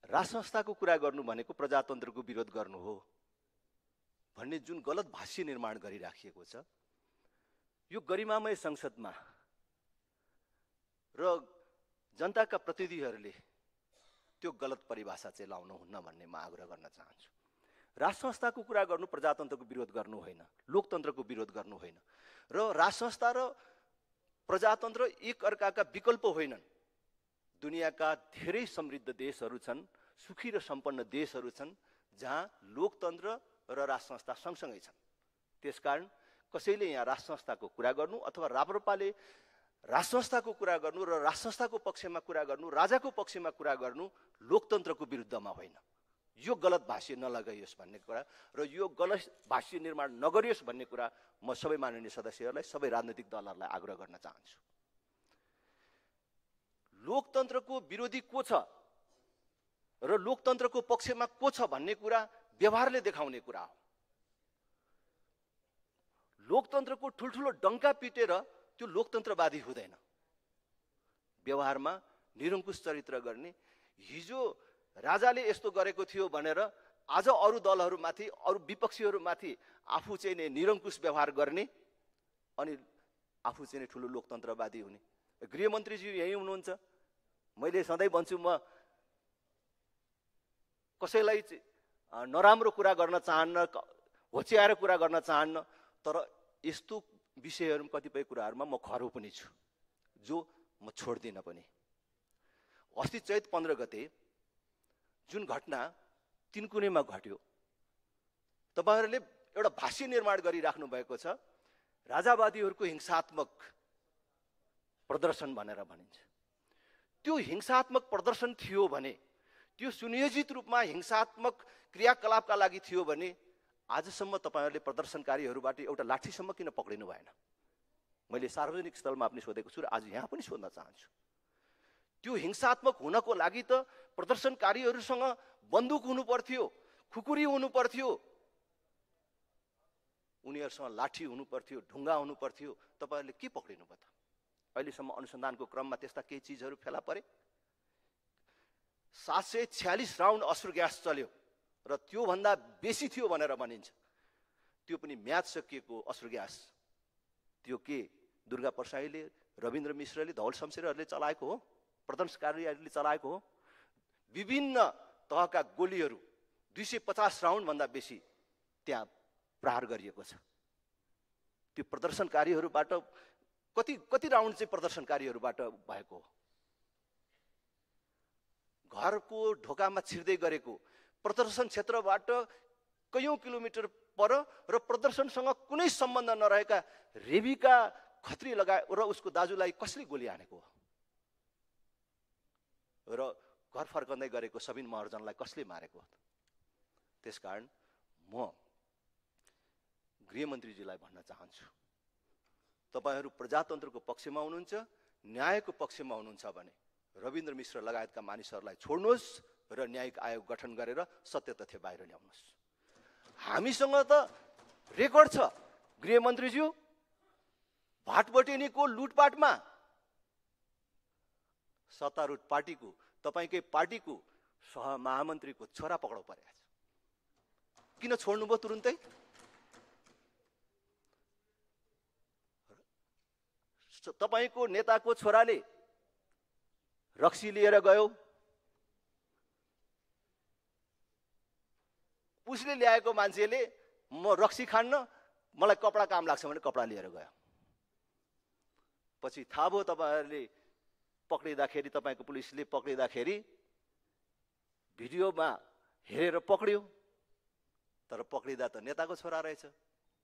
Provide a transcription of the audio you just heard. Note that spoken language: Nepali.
राजसंस्थाको कुरा गर्नु भनेको प्रजातन्त्रको विरोध गर्नु हो भन्ने जुन गलत भाष्य निर्माण गरिराखिएको छ, यो गरिमामय संसदमा र जनताका प्रतिनिधिहरूले त्यो गलत परिभाषा चाहिँ लाउनु हुन्न भन्ने म आग्रह गर्न चाहन्छु। राजसंस्थाको कुरा गर्नु प्रजातन्त्रको विरोध गर्नु होइन, लोकतन्त्रको विरोध गर्नु होइन। र राजसंस्था र प्रजातन्त्र एक अर्काका विकल्प होइनन्। दुनियाँका धेरै समृद्ध देशहरू छन्, सुखी र सम्पन्न देशहरू छन् जहाँ लोकतन्त्र र राजसंस्था सँगसँगै छन्। त्यसकारण कसैले यहाँ राजसंस्थाको कुरा गर्नु अथवा राप्रपाले राजसंस्थाको कुरा गर्नु र राजसंस्थाको पक्षमा कुरा गर्नु, राजाको पक्षमा कुरा गर्नु लोकतन्त्रको विरुद्धमा होइन। यो गलत भाष्य नलगाइयोस् भन्ने कुरा र यो गलत भाष्य निर्माण नगरियोस् भन्ने कुरा म सबै माननीय सदस्यहरूलाई, सबै राजनीतिक दलहरूलाई आग्रह गर्न चाहन्छु। लोकतन्त्रको विरोधी को छ र लोकतन्त्रको पक्षमा को छ भन्ने कुरा व्यवहारले देखाउने कुरा हो। लोकतन्त्रको ठुल्ठुलो डङ्का पिटेर त्यो लोकतन्त्रवादी हुँदैन। व्यवहारमा निरङ्कुश चरित्र गर्ने, हिजो राजाले यस्तो गरेको थियो भनेर आज अरू दलहरूमाथि, अरू विपक्षीहरूमाथि आफू चाहिँ निरङ्कुश व्यवहार गर्ने अनि आफू चाहिँ ठुलो लोकतन्त्रवादी हुने। गृहमन्त्रीज्यू यही हुनुहुन्छ। मैले सधैँ भन्छु, म कसैलाई नराम्रो कुरा गर्न चाहन्न, होच्याएर कुरा गर्न चाहन्न, तर यस्तो विषयहरू कतिपय कुराहरूमा म खरो पनि छु जो म छोड्दिनँ पनि। अस्ति चैत 15 गते जुन घटना तिनकुनेमा घट्यो, तपाईहरुले एउटा भाष्य निर्माण गरिराख्नु भएको छ, राजावादीहरूको हिंसात्मक प्रदर्शन भनेर भनिन्छ। त्यो हिंसात्मक प्रदर्शन थियो भने, त्यो सुनियोजित रूपमा हिंसात्मक क्रियाकलापका लागि थियो भने आजसम्म तपाईहरुले प्रदर्शनकारीहरूबाट एउटा लाठीसम्म किन पक्रिनु भएन? मैले सार्वजनिक स्थलमा पनि सोधेको छु र आज यहाँ पनि सोध्न चाहन्छु। त्यो हिंसात्मक हुनको लागि त प्रदर्शनकारीहरूसँग बन्दुक हुनु पर्थ्यो, खुकुरी हुनु पर्थ्यो, उनीहरूसँग लाठी हुनु पर्थ्यो, ढुङ्गा हुनु पर्थ्यो। तपाईहरुले के पक्रिनु भयो त? अहिलेसम्म अनुसन्धानको क्रममा त्यस्ता केही चीजहरू फेला परे? 746 राउन्ड अश्रु ग्यास चल्यो र त्यो भन्दा बेसी थियो भनेर भनिन्छ। त्यो पनि म्याद सकिएको अश्रु ग्यास। त्यो के दुर्गा प्रसाईले, रविन्द्र मिश्रले, धवल शमशेरहरूले चलाएको हो? प्रदर्शनकारीहरूले चलाएको हो? विभिन्न तहका गोलीहरू 250 राउन्ड भन्दा बेसी त्यहाँ प्रहार गरिएको छ। त्यो प्रदर्शनकारीहरूबाट कति राउन्ड चाहिँ प्रदर्शनकारीहरूबाट भएको हो? घरको ढोकामा छिर्दै गरेको, प्रदर्शन क्षेत्रबाट कयौं किलोमिटर पर र प्रदर्शनसँग कुनै सम्बन्ध नरहेका रेबिका खत्री लगाए र उसको दाजुलाई कसले गोली हानेको हो? र घर फर्कँदै गरेको सबिन महर्जनलाई कसले मारेको हो? त्यसकारण म गृहमन्त्रीजीलाई भन्न चाहन्छु, तपाईहरु प्रजातन्त्रको पक्षमा हुनुहुन्छ, न्यायको पक्षमा हुनुहुन्छ भने रविन्द्र मिश्र लगायतका मानिसहरूलाई छोड्नुहोस् र न्यायिक आयोग गठन गरेर सत्य तथ्य बाहिर ल्याउनुहोस्। हामीसँग त रेकर्ड छ गृहमन्त्रीज्यू, भाटबटेनीको लुटपाटमा सत्तारूढ पार्टीको, तपाईकै पार्टीको सहमहामन्त्रीको छोरा पक्राउ परेको छ। किन छोड्नुभयो तुरुन्तै? तपाईको नेताको छोराले रक्सी लिएर गयो, उसले ल्याएको मान्छेले म रक्सी खान्न, मलाई कपडा काम लाग्छ भने कपडा लिएर गयो। पछि थाहा भयो तपाईहरुले पक्रिँदाखेरि, तपाईको पुलिसले पक्रिँदाखेरि भिडियोमा हेरेर पक्रियो, तर पक्रिँदा त नेताको छोरा रहेछ।